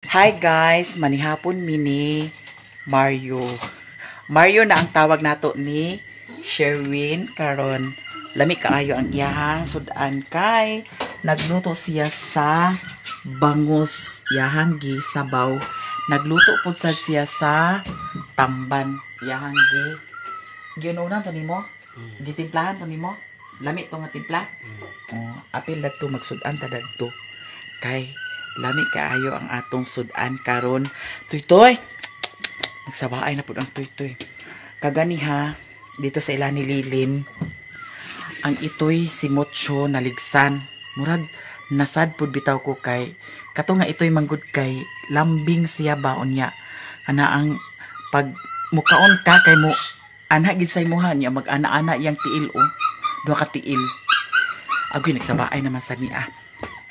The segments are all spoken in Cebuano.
Hi guys, manihapon mi ni Mario. Mario na ang tawag nato ni Sherwin karon. Lami kaayo ang iyahang sudan kay nagluto siya sa bangus iyahang gisabaw. Nagluto pud sad siya sa tamban iyahang giununan to nimo. Gitimplahan to nimo. Lami to nga timpla. Oh, apil dadto magsudan ta dadto. Kay lami kaayo ang atong sudan karon. Tuytoy. Nagsabaay na pud ang tuytoy. Kaganiha dito sa ila ni Lilin ang itoy si Mocho naligsan. Murag nasad pud bitaw ko kay kato nga itoy manggod kay lambing siya ba unya. Ana ang pag mukaon ka kay mo ana gid sa imuha niya mag-ana-ana iyang tiil oh. Duha ka tiil. Agoy nagsabaay naman sa niya.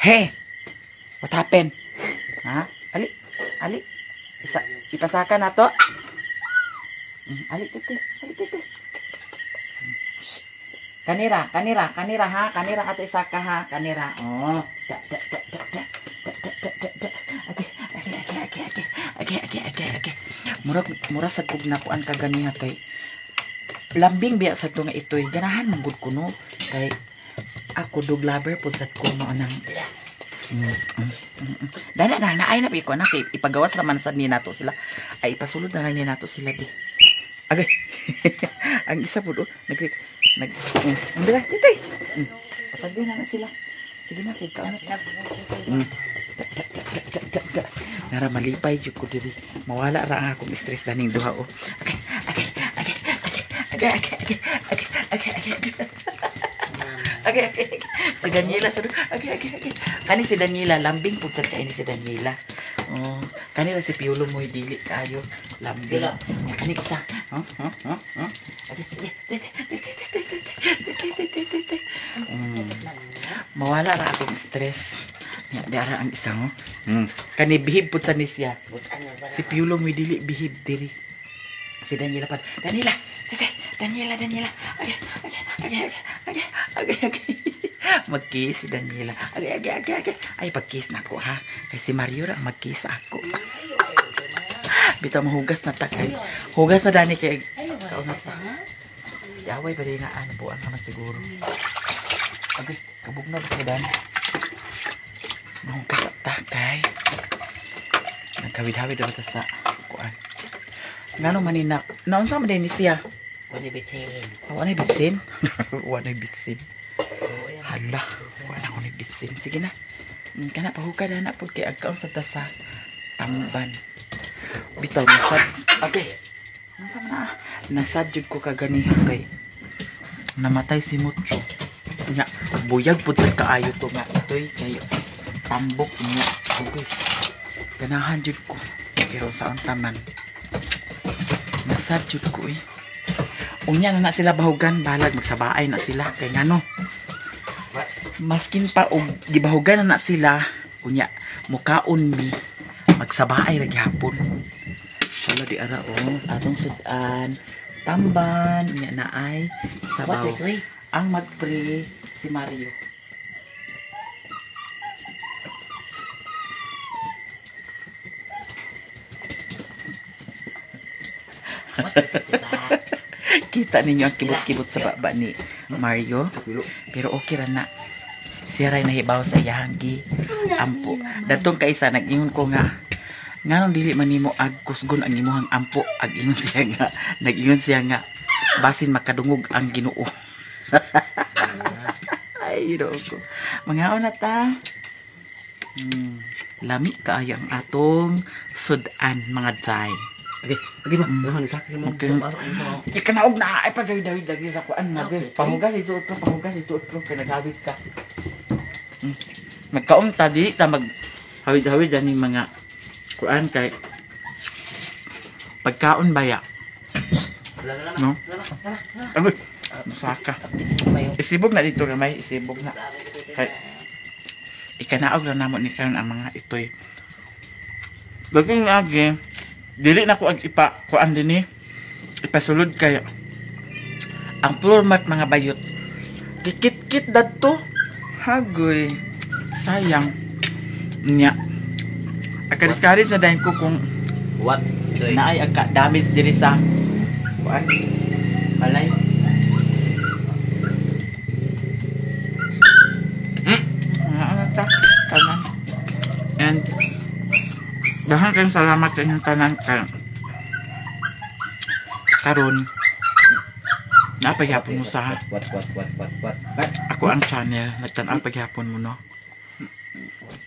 Hey! What happened? Ha? Ali, ali. Isa, ipasaka na to. Ali tete, ali tete. Kanira, kanira, kanira ha, kanira ato isaka ha, kanira. Oh, da da da da da da da da da da. Okay, okay, okay, okay, okay. Okay, okay, okay, okay. Murag mura sa kog nakuan ka ganiha kay lambing biya sa to nga itoy. Ganahan man gud kuno kay ako dog lover pud sad ko no anang. Dana na naay na ko na kay ipagawas ra man sad ni nato sila. Ay ipasulod na lang ni nato sila di. Agay. Ang isa pud oh, nag nag dira titay. Pasagdi na na sila. Sige na kay kaon na. Da, da, da, da, da, da. Nara malipay jud ko diri. Mawala ra ang akong stress daning duha oh. Okay, okay, okay, okay, okay, okay, okay, okay, okay, okay. Okay, okay, okay. Si Daniela sa okay, okay, okay. Kani si Daniela lambing pud sad kay ni si Daniela. Oh, kanila si Piolo mo'y dili kayo lambing. Nya kani isa. Huh? Huh? Huh? Huh? Okay, okay. Mawala ra akong stress. Nya diara ang isa oh. Kani bihib pud sa ni siya. Si Piolo mo'y dili bihib diri. Si Daniela pa. Daniela, tete, Daniela, Daniela. Okay, okay, okay, okay, okay, okay. Mag-kiss si Daniela. Okay, okay, okay, okay. Ay, pag-kiss na ako ha. Kay si Mario ra mag-kiss ako. Bitaw mahugas na ta kay. Hugas na dani kay. Kaon na ta. Yaway pa din na ano buang naman siguro. Okay, kabugnaw ko dani. Mahugas na ta kay. Nagkawid-hawid daw ta sa kuan. Ngano manina? Naunsa man din ni siya? Wala bitsin. Wala bitsin? Wala bitsin. Hala, wala ko ni bitsin. Sige na. Kana pahukad na pud kay agkaon sa ta sa tamban. Bitaw nasad. Okay. Unsa man na? Nasad jud ko kaganiha kay namatay si Mucho. Nya, buyag pud sa kaayo to nga itoy kay tambok niya. Okay. Ganahan jud ko. Pero sa unta man nasad jud ko eh. Unya na na sila bahugan, balag magsabaay na sila kay ngano. Maskin pa og gibahugan na na sila, unya mukaon mi magsabaay ra gihapon. Wala di ara oh, atong sudan, tamban, unya na ay sabaw. Ang magpre si Mario. Kita ninyo ang kibot-kibot sa baba ni Mario. Pero okay ra na. Siya ray nahibaw sa iyahang gi ampo. Datong kaisa nag-ingon ko nga nganong dili man nimo ag kusgon ang imuhang ampo, ag ingon siya nga nag-ingon siya nga basin makadungog ang Ginoo. Ay, Ginoo ko. Mangaon na ta. Lami kaayo ang atong sudan mga day. Okay, okay ba? Okay. Ikanaog na ay pagawid-awid lagi sa kuan na. Pahugas ito otro, pahugas ito otro kay naghawid ka. Magkaon ta dili ta mag hawid-hawid ani mga kuan kay pagkaon baya. No? Agoy, masaka. Isibog na dito gamay, isibog na. Kay ikanaog na namo ni karon ang mga itoy. Daging agi dili na ko ag ipa kuan dinhi. Ipasulod kay ang floor mat mga bayot. Gikit-kit dadto. Hagoy. Sayang. Nya. Naka-discourage na dahil ko kung What? Itoy. naay ang ka-damage diri sa kuan balay. Ano ta? Tanan. And daghan kayong salamat sa inyong tanan kay karon napaghapon mo sa What, what, what, what, what, what? ako ang channel, nagtan-aw paghapon mo, no,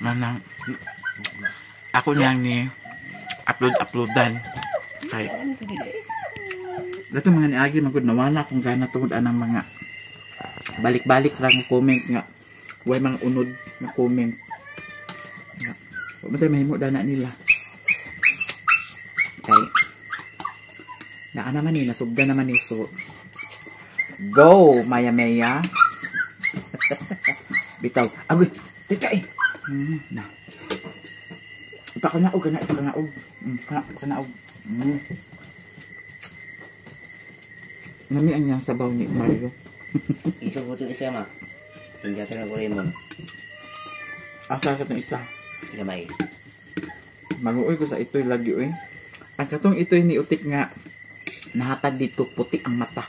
manang ako niyang ni upload uploadan kay dato mga niagi magud nawala akong gana tungod anang mga balik-balik ra nga comment nga way mga unod nga comment nga wa man tayo mahimo dana nila kay naa naman ni nasugda naman ni, so go maya maya bitaw agoy tika eh na ipakanaog kana ipakanaog kana kanaog. Nami ang niyang sabaw ni Mario. Ito po itong isa, ma. Hindi ka ng lemon. Asa sa itong isa? Gamay. Maluoy ko sa ito'y lagi oy. Ang katong ito'y ni utik nga nahatag dito, puti ang mata.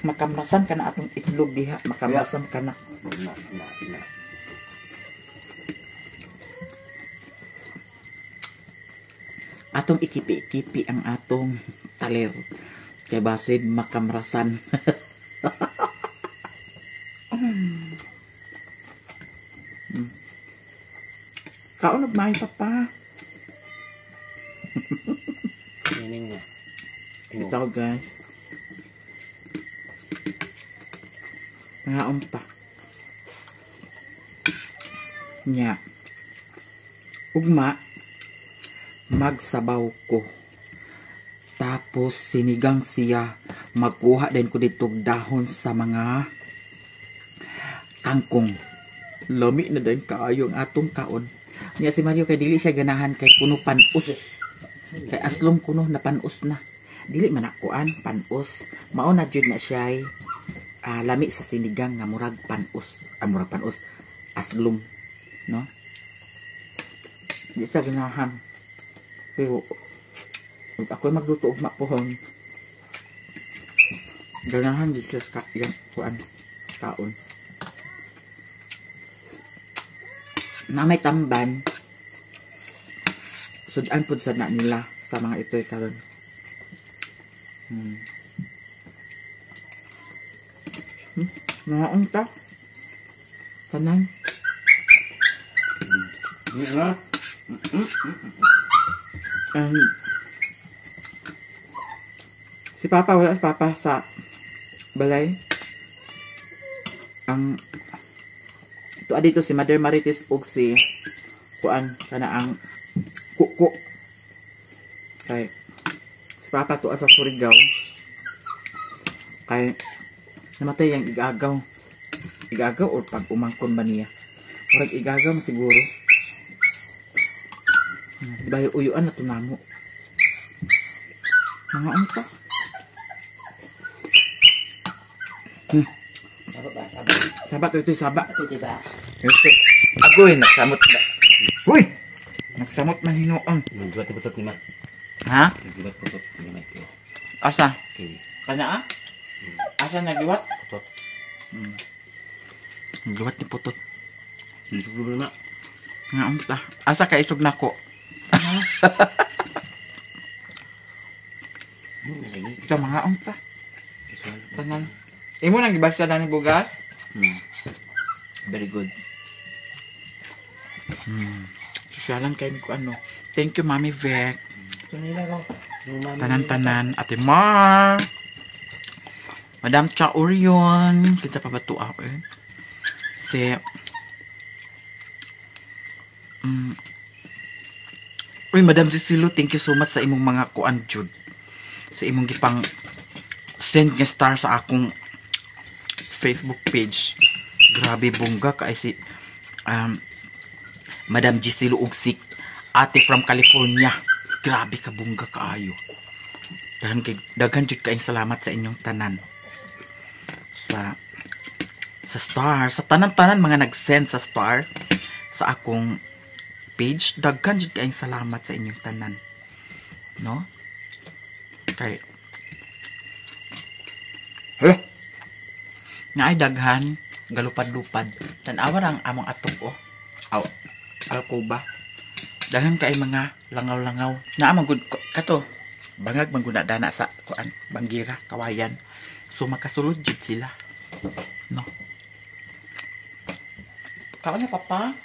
Makamrasan ka na atong itlog diha. Makamrasan ka na. Na, na, na. Atong ikipi-ikipi ang atong taler. Kay basid makamrasan. Kaon og maayo pa. Yanin nga. Ito guys. Nangaon pa. Nya. Ugma magsabaw ko. Tapos sinigang siya. Magkuha din ko dito dahon sa mga kangkong. Lami na din kaayo ang atong kaon. Nya si Mario kay dili siya ganahan kay kuno panos. Kay aslom kuno na panos na. Dili man akuan panos. Mao na jud na siya lami sa sinigang nga murag panos. Ah, murag panos. Aslom, no? Di siya ganahan. Pero ako magluto og mapuhon. Ganahan di siya sa yang kuan kaon. Na may tamban. Sudan pud sad na nila sa mga ito'y karon. Mga unta. Tanan. And si Papa, wala si Papa sa balay. Ang tuwa dito si Mother Marites ug si kuan kana ang kuko. Kay si Papa tuwa sa Surigao. Kay namatay ang igagaw. Igagaw or pag umangkon ba niya? Murag igagaw man siguro. Diba yung uyuan na tunamo? Mga unta. Saba ba? Saba. Saba to ito, saba. Ito diba? Ito. Agoy, nagsamot na. Uy! Nagsamot man hinuon. Nagduwat putot ni ma. Ha? Nagduwat putot ni ma. Asa? Okay. Kana ah? Asa nagduwat? Putot. Nagduwat ni putot. Nagduwat na. Nga unta. Asa ka isog nako? Ito mga unta. Tanan. Imo nang gibasa na ni bugas? Very good. Sosyalan kayo ko ano. Thank you, Mami Vic. Tanan-tanan. Ate Mar. Madam Cha Orion. Kita pa ba ito ako eh? Si Uy, Madam Cecilio, thank you so much sa imong mga kuan jud. Sa imong gipang send nga star sa akong Facebook page. Grabe bongga kay si Madam Gisilo ug si ate from California. Grabe ka bongga kaayo. Daghan jud kaayong salamat sa inyong tanan. Sa Sa star, sa tanan-tanan mga nag-send sa star sa akong page, daghan jud kaayong salamat sa inyong tanan. No? Kay hala. Naay daghan galupad-lupad. Tan-awa ra ang among atop oh. Aw, alkoba. Daghan kay mga langaw-langaw. Naa man gud kato. Bangag man gud na dana sa kuan, banggira, kawayan. So makasulod jud sila. No. Kaon na papa?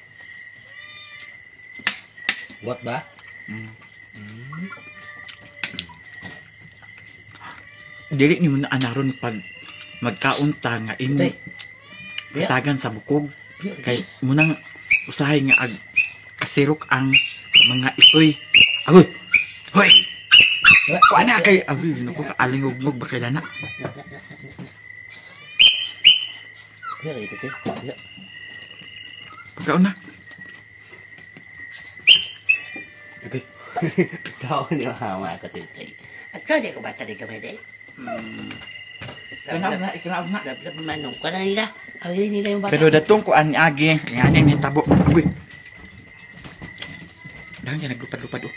What ba? Mm. Dili ni mo na anaron pag magkaunta nga imo tagan sa bukog kay munang usahay nga ag kasirok ang mga itoy. Agoy. Hoy. Kuan na kay agoy naku kaalingog ba kay lana. Pagkaon na. Okay. Tao ni hawa ka titay. At so, di ko bata di kami di. Ikanaog na, ikanaog na. Lab manong ka na nila. Awin nila yung bata. Pero datong kuan ni Agi, yan ang nitabo. Agoy. Dahil yan naglupad-lupad oh.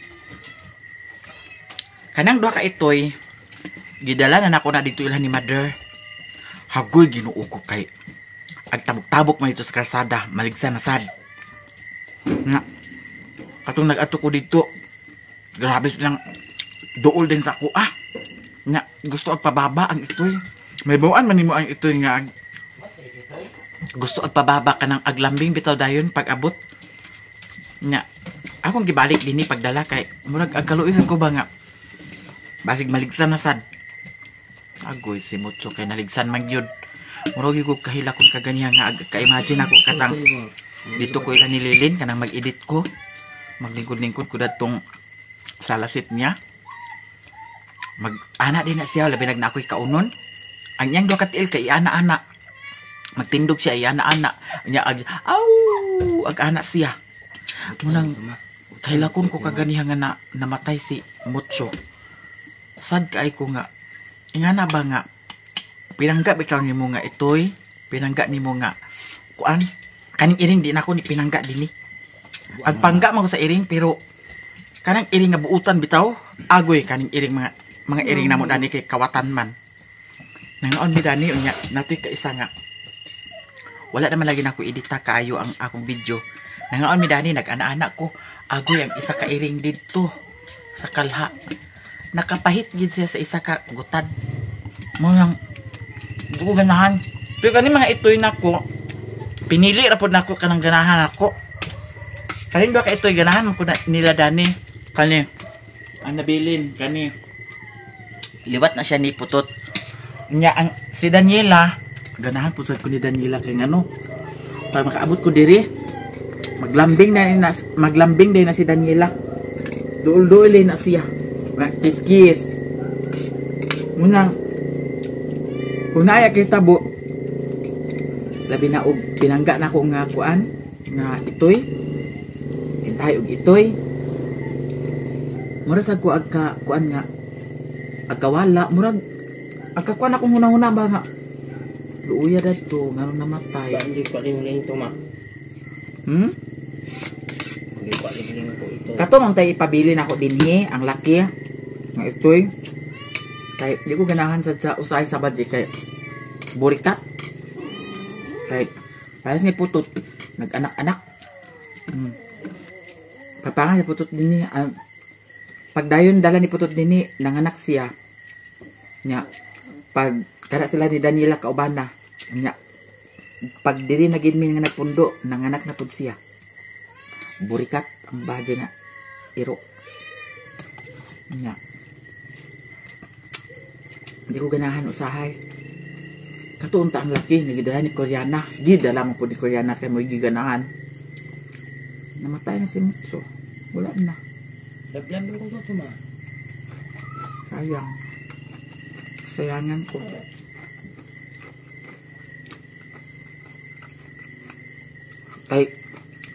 Kanang duha ka itoy, gidala na nako na dito ilhan ni mother. Hagoy Ginoo ko kay agtabok-tabok man dito sa kalsada, maligsan na sad. Nga katong nag-ato ko dito, grabe silang duol din sa ako ah. Nga gusto ag pababa ang itoy. May bawaan man nimo ang itoy nga gusto ag pababa kanang aglambing bitaw dayon pag abot. Nga akong gibalik dinhi pagdala kay murag agkaluoy ko ba nga basig maligsan na sad. Agoy si Mucho kay naligsan man gyud. Murag gyud ko kahila kung kaganiya nga ka-imagine ako katang dito ko ila nililin kanang mag-edit ko. Maglingkod-lingkod ko datong salasit niya. Mag-ana din na siya labi nag na ako'y kaunon. Ang iyang duha ka tiil kay iana-ana. Magtindog siya iana-ana. Nya ag aw ag-ana siya. Munang kahilakon ko kaganiha nga na, namatay si Mucho. Sad kay ko nga ingana ba nga pinangga bitaw nimo nga itoy, pinangga nimo nga kuan kaning iring di nako ni pinangga dinhi. Agpangga man ko sa iring pero kanang iring nga buutan bitaw agoy kaning iring mga iring namo dani kay kawatan man. Nangnoon mi dani unya natoy kaisa nga wala naman lagi nako edita kaayo ang akong video. Nangnoon mi dani nag-ana-ana ko agoy ang isa ka iring didto sa kalha. Nakapahit gid siya sa isa ka gutad. Mo nang di ko ganahan. Pero kani mga itoy nako pinili ra pod nako kanang ganahan ako. Kanin ba ka itoy ganahan man ko na, nila dani. Kani ang nabilin kani. Liwat na siya ni putot. Nya ang si Daniela ganahan pud sad ko ni Daniela kay ngano. Para makaabot ko diri maglambing na maglambing day na si Daniela. Duol-duol na siya. Kiss-kiss. Munang kung naaya kay tabo labi na og pinangga na ko nga kuan nga itoy. Hintay og itoy. Mura sad ko agka kuan nga agkawala murag agka kuan akong hunahuna ba nga luuya dadto nganong namatay. Hindi ko rin to ma. Hindi ko rin to ito. Kato man tay ipabili nako dinhi ang laki nga itoy. Kay di ko ganahan sa usahay sa badye kay burikat. Kay parehas ni putot nag-anak-anak. Papangan ni putot dinhi pagdayon dala ni putot dinhi nanganak siya. Nya pag kada sila ni Daniela kaubana. Nya pag diri na gid mi nga nagpundo nanganak na pud siya. Burikat ang badye nga iro. Nya hindi ko ganahan usahay. Katuon ta ang laki nagidala ni Koreana. Gidala mo po ni Koreana kay mo giganahan. Namatay na si Mutso. Wala na. Laglan ko to ma. Sayang. Sayangan ko. Kay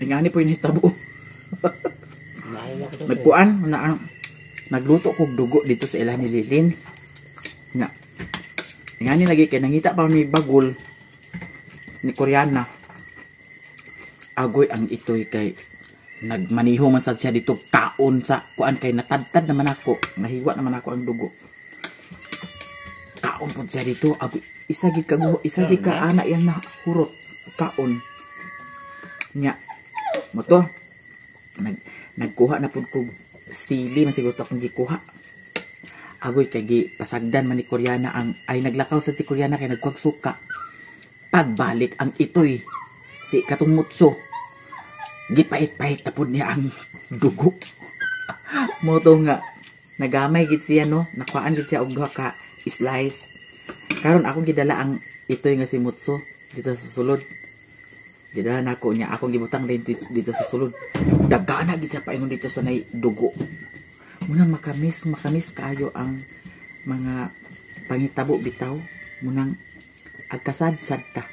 ingani po yung hitabo. Nagkuan na nagluto kog dugo dito sa ila ni Lilin. Nga. Ingani lagi kay nangita pa mi bagol. Ni Koreana. Agoy ang itoy kay nagmaniho man sad siya dito kaon sa kuan kay natadtad naman ako. Nahiwa naman ako ang dugo. Kaon pud siya dito. Agoy, isa gid ka isa gid ka ana yang nahurot kaon. Nya. Mo to. Nagkuha na pud kog sili man siguro to akong gikuha. Agoy kay gi pasagdan man ni Koreana ang ay naglakaw sa si Koreana kay nagkuhag suka. Pagbalik ang itoy si katong mutso gipait-pait na pud niya ang dugo. Mo to nga nagamay gid siya no, nakuhaan gid siya og duha ka slice. Karon akong gidala ang itoy nga si Mutso dito sa sulod. Gidala nako niya akong gibutang din dito sa sulod. Dagana gid siya paingon dito sa nay dugo. Munang makamis, makamis kaayo ang mga pangitabo bitaw. Munang agkasad-sad ta.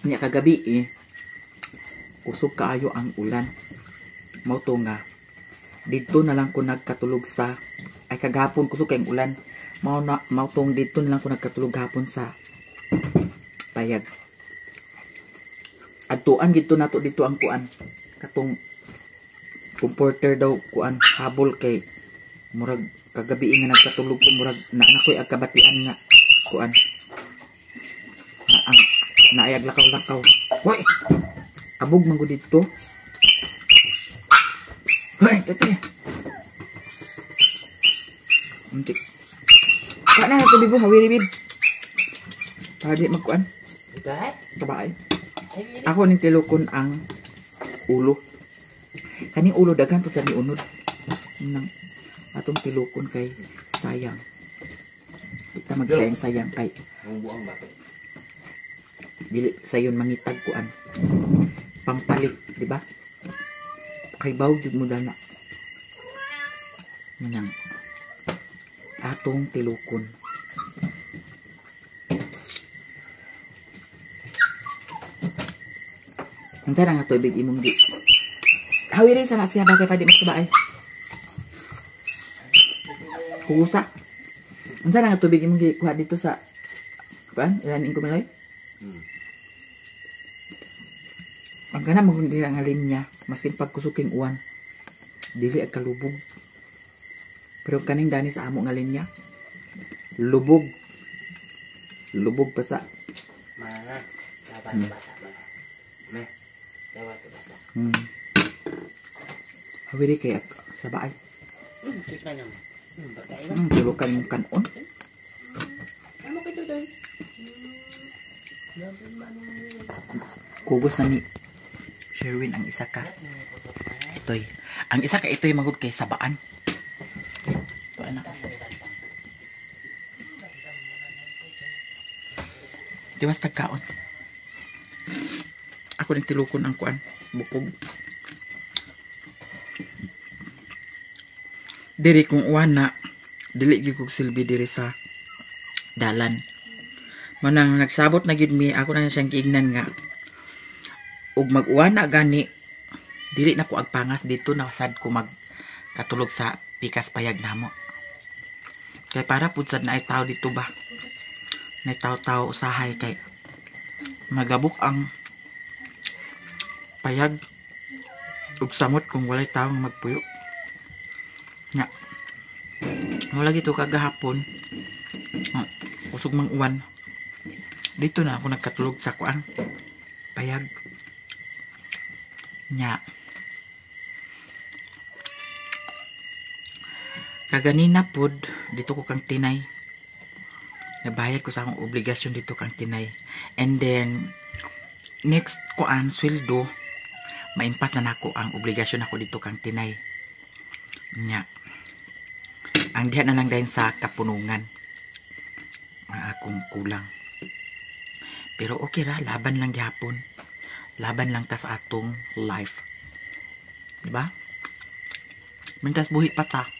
Nya kagabi kusog kaayo ang ulan. Mao to nga didto na lang ko nagkatulog sa ay kagahapon kusog kay ang ulan. Mao na mao tong didto na lang ko nagkatulog gahapon sa payag. Adtuan gidto nato didto ang kuan katong comforter daw kuan habol kay murag kagabi nga nagkatulog ko murag na nakoy agkabatian nga kuan na ang naayag lakaw-lakaw. Hoy! Abog man gud didto. Hoy, tete. Unti. Ka na to bibo, hawiri bib. Para di magkuan. Tabaay. Ako ning tilukon ang ulo. Kaning ulo daghan pud sa niunod. Nang atong tilukon kay sayang. Kita magsayang-sayang kay buang ba? Dili sayon mangitag kuan. Pampalit, di ba? Kay baw jud mo dana. Nang atong tilukon. Unsa na nga tubig imong di? Hawiri sa na siya bagay pa di mas baay. Husa. Unsa na nga tubig imong gi kuha dito sa kuan? Ilan ko miloy? Ang kana mo dili nga linya, maskin pagkusuking uwan. Dili ag kalubog. Pero kaning dani sa amo nga linya, lubog. Lubog pa sa mana. Dapat bata mana. Me. Dapat bata. Hawiri kay sa baay. Kiss man. Bagay ba? Tulukan yung kanon. Amo kito doy. Kugos na ni Sherwin ang isa ka. Itoy. Ang isa ka itoy magud kay sabaan. Ito anak. Di mas tagkaon. Ako ning tilukon ang kuan, bukog. Diri kung uwan na, dili gyud kog silbi diri sa dalan. Manang nagsabot na gyud mi, ako na siyang giingnan nga ug mag-uwan na gani, dili na ko agpangas dito na sad ko magkatulog sa pikas payag namo. Kay para pud sad na ay tao dito ba. Nay tao-tao usahay kay magabok ang payag ug samot kung walay tao nga magpuyo. Nya. Wala gito kagahapon. Kusog mang uwan. Dito na ako nagkatulog sa kuan. Payag. Nya. Kaganina pod dito ko kang Tinay. Nabayad ko sa akong obligasyon dito kang Tinay. And then next kuan sweldo maimpas na nako ang obligasyon ako dito kang Tinay. Nya. Ang diha na lang dahil sa kapunungan ang akong kulang. Pero okay ra, laban lang gihapon. Laban lang ta sa atong life. Diba? Mintas buhi pa ta.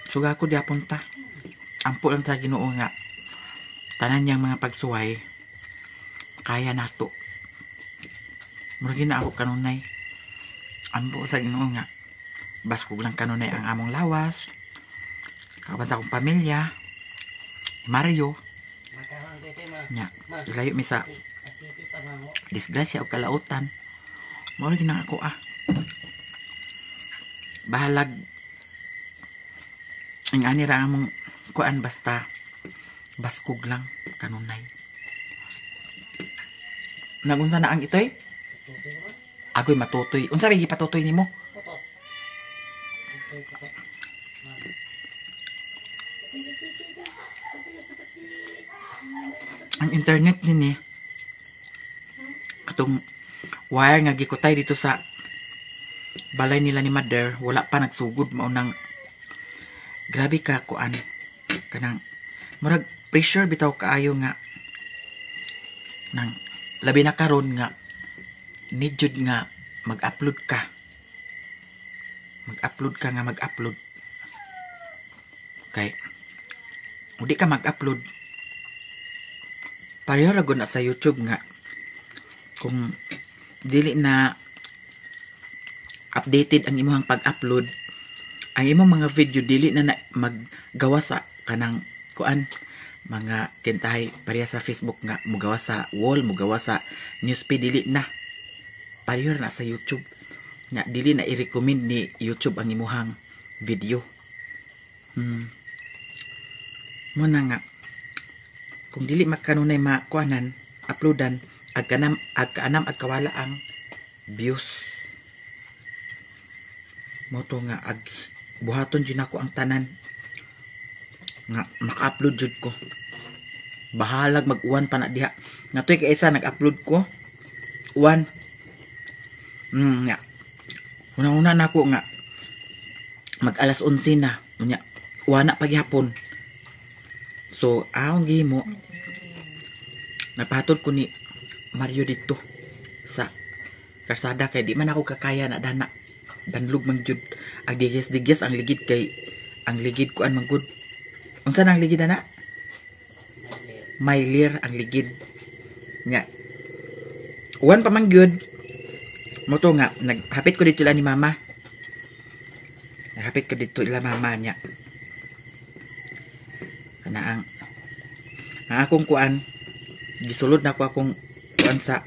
Suga ko gihapon ta. Ampo lang ta Ginoo nga tanan niyang mga pagsuway kaya nato. Murag na ako kanunay. Ampo sa Ginoo nga baskog lang kanunay ang among lawas. Kauban sa akong pamilya. Mario. Nya, ilayo mi sa disgrasya o kalautan. Mao ra gyud ako ah. Bahalag ang ani ra among kuan, basta baskog lang kanunay. Nagunsa na ang itoy? Agoy matutoy. Unsa may gipatutoy nimo? Ang internet nini katong wire nga gikutay dito sa balay nila ni Mother, wala pa nagsugod, mao nang grabe ka kuan, kanang murag pressure bitaw kaayo nga nang labi na karon nga need jud nga mag-upload ka, mag-upload ka nga mag-upload, kay udi ka mag-upload pareho ra gud na sa YouTube nga kung dili na updated ang imong pag-upload, ang imong mga video dili na maggawa sa kanang kuan mga kentahay pareha sa Facebook nga mugawa sa wall, mugawa sa newsfeed, dili na, pareho na sa YouTube nga dili na i-recommend ni YouTube ang imuhang video. Muna nga kung dili makanunay makuanan uploadan, agkanam agkaanam agkawala ang views mo to nga ag buhaton jud nako ang tanan nga maka-upload jud ko. Bahalag mag-uwan pa na diha. Natoy kay isa nag-upload ko uwan. Nga una-una nako nga mag alas 11 na unya uwan na paghapon. So akong gihimo, napahatod ko ni Mario dito sa karsada kay di man ako kakaya na dana, danlog man jud ag digyas-digyas ang ligid kay ang ligid kuan man gud. Unsa nang ligid ana? Maylir ang ligid nya. Uwan pa man gyud. Mo to nga naghapit ko dito ila ni mama. Naghapit ko dito ila mama niya. Kana ang akong kuan, gisulod na ko akong kuan sa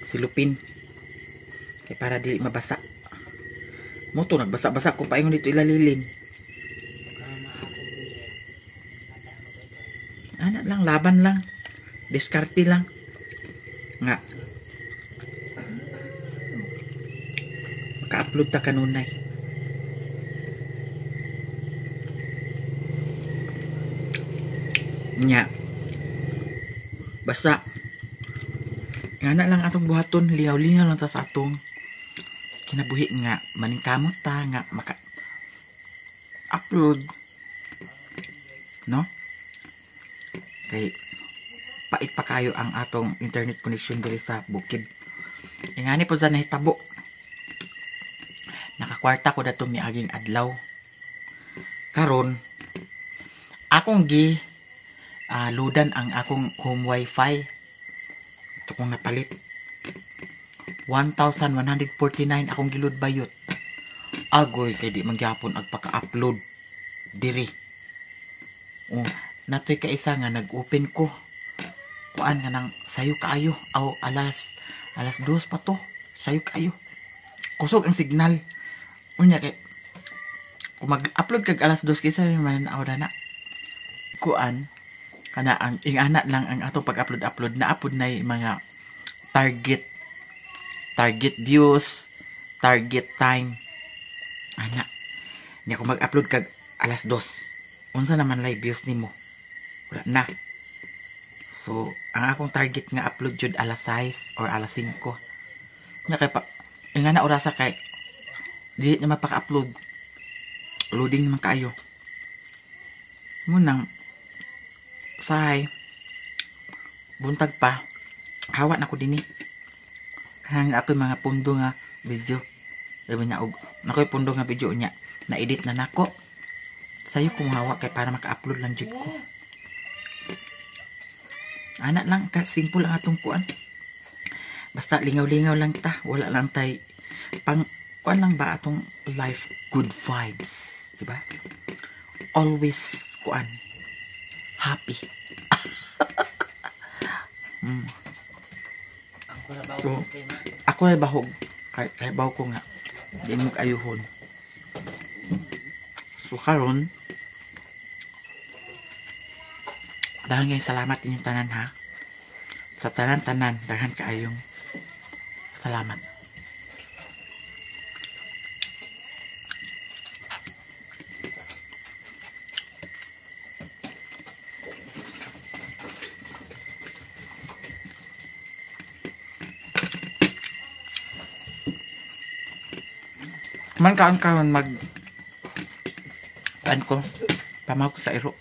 silupin kay para dili mabasa. Mo to nagbasa-basa ko paingon dito ilalilin. Ana lang, laban lang, diskarte lang nga maka-upload ta kanunay. Nya basta ngana lang atong buhaton, lingaw-lingaw lang ta sa atong kinabuhi nga maningkamot ta nga maka upload, no? Kay pait pa kayo ang atong internet connection diri sa bukid. Ingani po sa nahitabo, nakakwarta ko datong niaging adlaw. Karon akong gi ludan ang akong home wifi. Ito kong napalit 1,149 akong gilud bayot. Agoy kay di mangyapon ag paka-upload diri. Oh, natoy kaisa nga nag-open ko. Kuan nga nang sayo kaayo aw alas 2 pa to. Sayo kaayo. Kusog ang signal. Unya kay kung mag-upload kag alas 2 kaysa man aw na. Kuan kana ang ingana lang ang atong pag-upload-upload na apod na mga target views, target time. Ana. Nya kung mag-upload kag alas 2, unsa naman live views nimo? Wala na. So, ang akong target nga upload jud alas 6 or alas 5. Nya kay pa ingana orasa kay dili na mapaka-upload. Loading naman kaayo. Munang sahay buntag pa hawa na ko dinhi. Kanang ako mga pundo nga video. Sabi niya, og nakoy pundo nga video niya. Na-edit na nako. Sayo ko hawa kay para maka-upload lang jud ko. Ana lang ka simple ang atong kuan. Basta lingaw-lingaw lang ta, wala lang tay pang kuan lang ba atong life good vibes, di ba? Always kuan happy. Ako na ba So, kay ma? Ako ay bahog. Kay bahog ko nga. Di mo kaayuhon. So karon, dahil ngayong salamat inyong tanan ha. Sa tanan-tanan, daghan kaayong salamat. Man kaon karon mag kuan ko pamaw ko sa iro.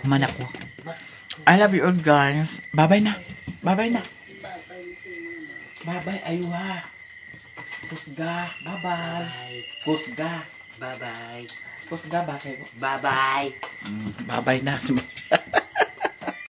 Human ako. I love you all, guys. Bye-bye na. Bye-bye na. Bye-bye, ayuha. Kusga. Bye-bye. Bye. Kusga. Bye-bye. Kusga ba kayo? Bye-bye. Bye-bye na.